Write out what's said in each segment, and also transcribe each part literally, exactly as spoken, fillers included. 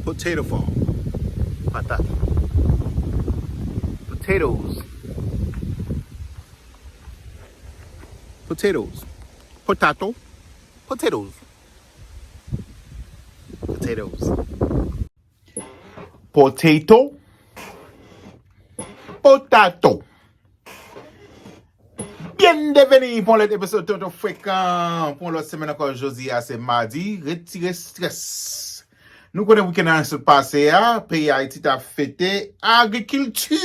Potato farm. Patat. Potatoes. Potatoes. Potato. Potatoes. Potatoes. Potato. Potato. Byenveni pou yon lòt episode Toto Frekan. Pou yon lòt semèn ankò, jodi a se madi. Retire strès. Nou konnen wikenn nan sot pase a, peyi Ayiti t ap fete agrikilti.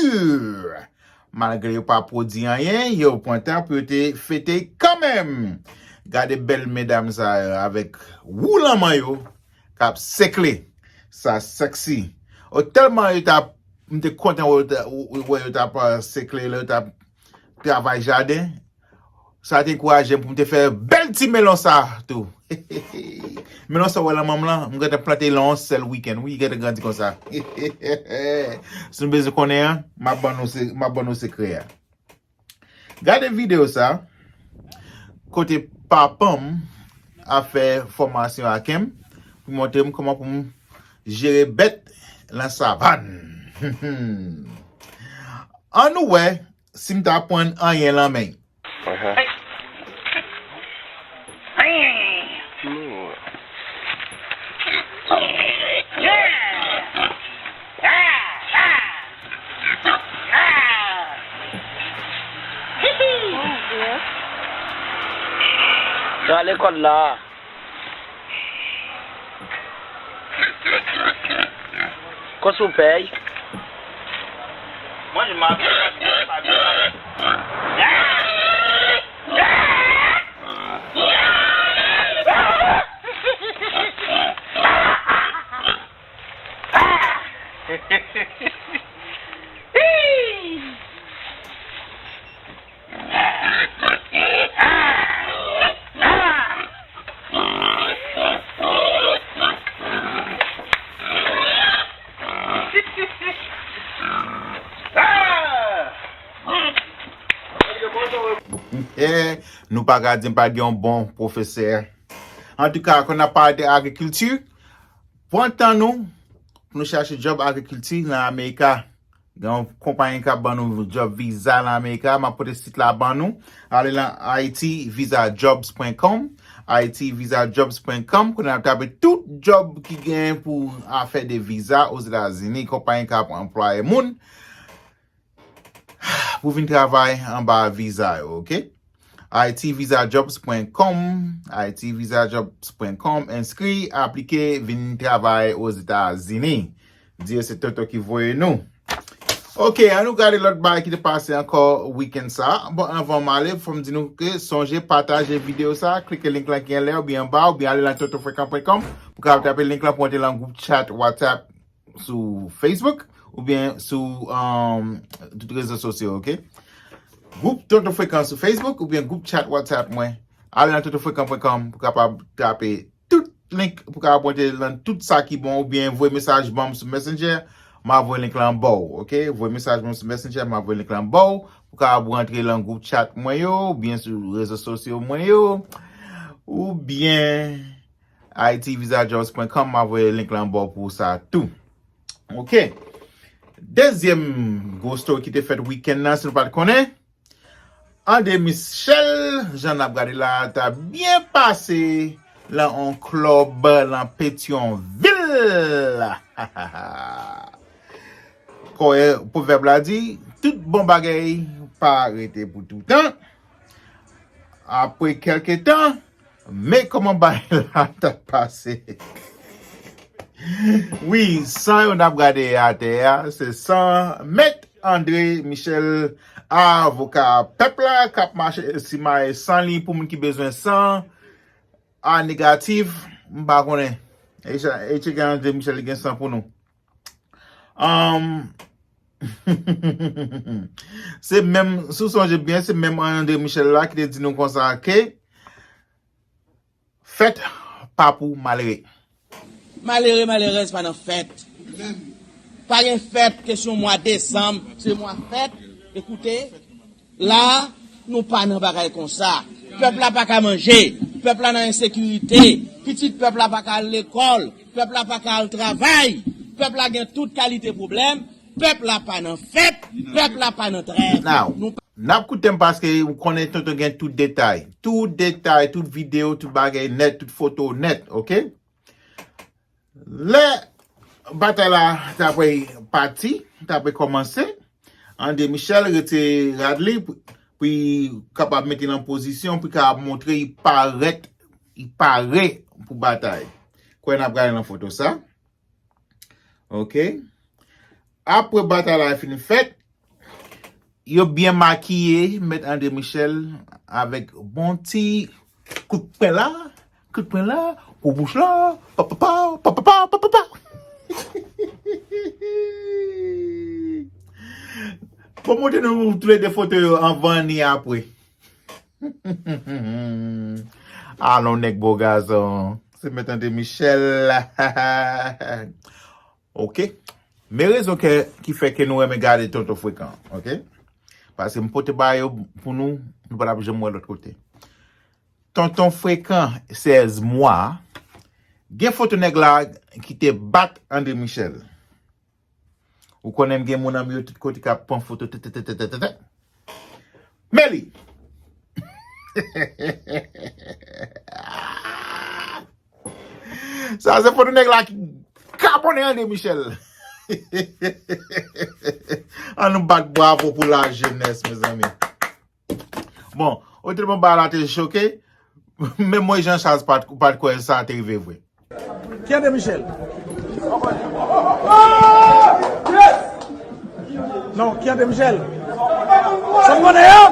Malgre yo pa pwodui anyen, yo pran tan pou yo te fete kanmenm. Gade bèl medam sa yo avèk wou lan man yo k ap sekle. Sa sexy. O tèlman yo t ap, m te kontan wè yo t ap, wè yo t ap, euh, sekle, lè yo t ap travay jaden. Sa te ankouraje m pou m te fè bèl ti melon sa tou. Melon sa w wè lan manm lan, m gentan plante l yon sèl wikenn, wi, li gentan grandi konsa. Si nou bezwen konnen an, m ap ban nou se-, m ap ban nou sekrè a. Gade videyo sa, kote papa m ap fè fòmasyon ak m, pou montre m kòman pou m jere bèt lan savann. Ann wè si m ta pran anyen lan men. Aha. Sa lekòl la. Kòs ou pèy? Mwen, m ap Eh, nou pa ka di m pa gen yon bon pwofesè. Antouka, kon n ap pale de agrikilti, pran tan nou pou nou chache djòb agrikilti nan Amerika. Gen yon konpayi k ap ban nou djòb viza nan Amerika. M ap pote sit la ban nou. Ale lan I T visa jobs pwen kòm. I T visa jobs pwen kòm. Kounye a n ap tape tout djòb ki gen pou afè de viza Ozetazini. Konpayi k ap anplwaye moun pou vin travay anba viza yo, oke? I T visa jobs pwen kòm, I T visa jobs pwen kòm, enskri, aplike, vin travay Ozetazini. Di yo se Toto ki voye nou. Oke, ann nou gade lòt bagay ki te pase ankò wikenn sa. Bon, anvan m ale, fò m di nou ke sonje pataje videyo sa, klike link lan ki anlè oubyen anba, oubyen ale lan toto frekan pwen kòm pou kapab tape link lan pou antre lan gwoup chat WhatsApp sou Facebook oubyen sou, um, tout rezo sosyo, oke? Gwoup Toto Frekan sou Facebook oubyen gwoup chat WhatsApp mwen. Ale nan toto frekan pwen kòm pou kapab tape tout link pou kapab antre lan tout sa ki bon oubyen voye mesaj ban m sou Messenger, m a voye link lan ba w, oke? Voye mesaj ban m sou Messenger, m a voye link lan ba w pou kapab rantre lan gwoup chat mwen yo oubyen sou rezo sosyo mwen yo oubyen I T visa jobs pwen kòm, m a voye link lan ba w pou sa tou. Oke. Dezyèm gwo story ki te fèt wikenn nan, si nou pa t konnen, André Michel, jan n ap gade la, ta byen pase lan on klèb lan Petyonvil. Kòm pwovèb la di, tout bon bagay pa rete pou toutan. Apre kèlke tan, men kòman bagay la t ap pase. Wi, san yo n ap gade atè a, se san Mèt André Michel, avoka pèp la, k ap mache simaye san li pou moun ki bezwen san, A negatif, m pa konnen. E tcheke André Michel li gen san pou nou. Um, se menm, si w sonje byen, se menm André Michel la ki te di nou konsa ke fèt pa pou malere. Malere, malerèz pa nan fèt. Pa gen fèt, kesyon mwa desanm, se mwa fèt. Ekoute, la, nou pa nan bagay konsa. Pèp la pa ka manje, pèp la nan ensekirite, pitit pèp la pa ka al lekòl, pèp la pa ka al travay. Pèp la gen tout kalite pwoblèm. Pèp la pa nan fèt. Pèp la pa nan trèv. Now, n ap koute m paske ou konnen Tonton gen tout detay. Tout detay, tout videyo, tout bagay nèt, tout foto nèt, oke? Lè batay la t apre pati, t apre kòmanse, André Michel retire rad li pou, pou li kapab mete l an pozisyon, pou li kapab montre li parèt, li pare pou batay. Kwè n ap gade nan foto sa. Oke. Apre batay la fin fèt, yo byen makiye Mèt André Michel avèk bon ti kout pwen la, kout pwen la, pou bouch la, pa pa pa, pa pa pa, pa pa pa. Bon, montre nou toulede foto yo anvan ni apre. Alon nèg bo gazon. Se Mèt André Michel. Oke. Men rezon ke, ki fè ke nou renmen gade Tonton Frekan, oke? Paske m pote bagay yo pou nou, nou pa t ap janm wè lòt kote. Tonton Frekan, sèz mwa, gen foto nèg la ki te bat André Michel. Ou konnen m gen moun nan m yo tout kote k ap pran foto tètètètètètè. Men li. Sa se foto nèg la ki kaponnen André Michel. An nou bat bravo pou lajenès, mezanmi. Bon, otrèman bagay la te choke. Menm Moyiz Jan Chaz pa t pa t kwè sa te rive vre. Ki André Michel? Non, ki André Michel? Sa m konnen an?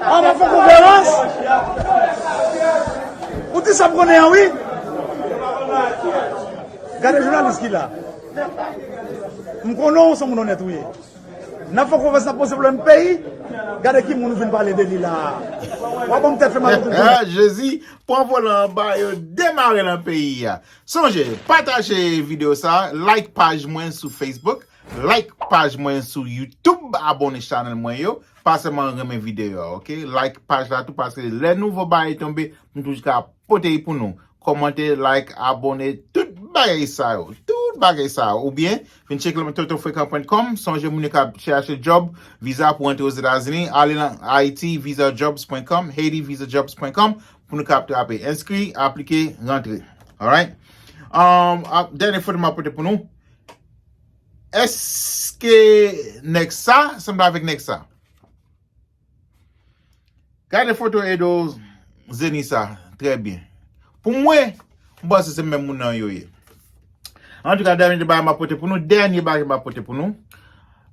An pa fè konferans? Ou di sa m konnen an wi. Gade jounalis ki la. M konnen w se moun onèt ou ye. N ap fè konfyans n ap poze pwoblèm peyi. Gade ki moun ou vin pale de li la. W ap ban m tèt fè mal pou tou. Jezi, pran volan an ba yo demare nan peyi a. Sonje, pataje videyo sa, like paj mwen sou Facebook, like paj mwen sou YouTube, abòne chanèl mwen yo. Pa sèlman renmen videyo a, oke? Like paj la tou paske lè nouvo bagay tonbe, m toujou ka pote li pou nou. Kòmante, like, abòne, tout bagay sa yo. Tout bagay sa yo. Oubyen, vin tcheke tonton frekan pwen kòm. Sonje moun yo k ap chache djòb, viza pou rantre Ozetazini, ale nan Ayiti, visa jobs pwen kòm, Haiti, visa jobs pwen kòm, pou nou ka trape. Enskri, aplike, rantre. Alright? Um, ap, dènye foto m ap pote pou nou. Èske nèg sa sanble avèk nèg sa? Gade foto Edo Zeni sa trè byen. Pou mwen, m panse se menm moun nan yo ye. Antouka, dènye bagay m ap pote pou nou, dènye bagay m ap pote pou nou.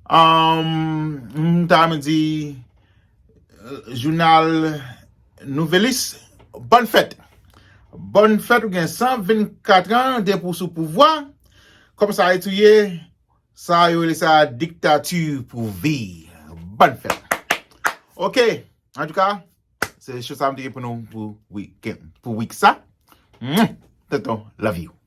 Anm, m ta renmen di, euh, jounal Nouvelis, bòn fèt. Bòn fèt, ou gen san vennkat an depi w sou pouvwa. Kòm sa Ayiti ye, sa yo rele sa diktati pou vi. Bòn fèt. Oke, antouka, se cho sa m te gen pou nou pou wikenn, pou wik sa. Tonton, love you.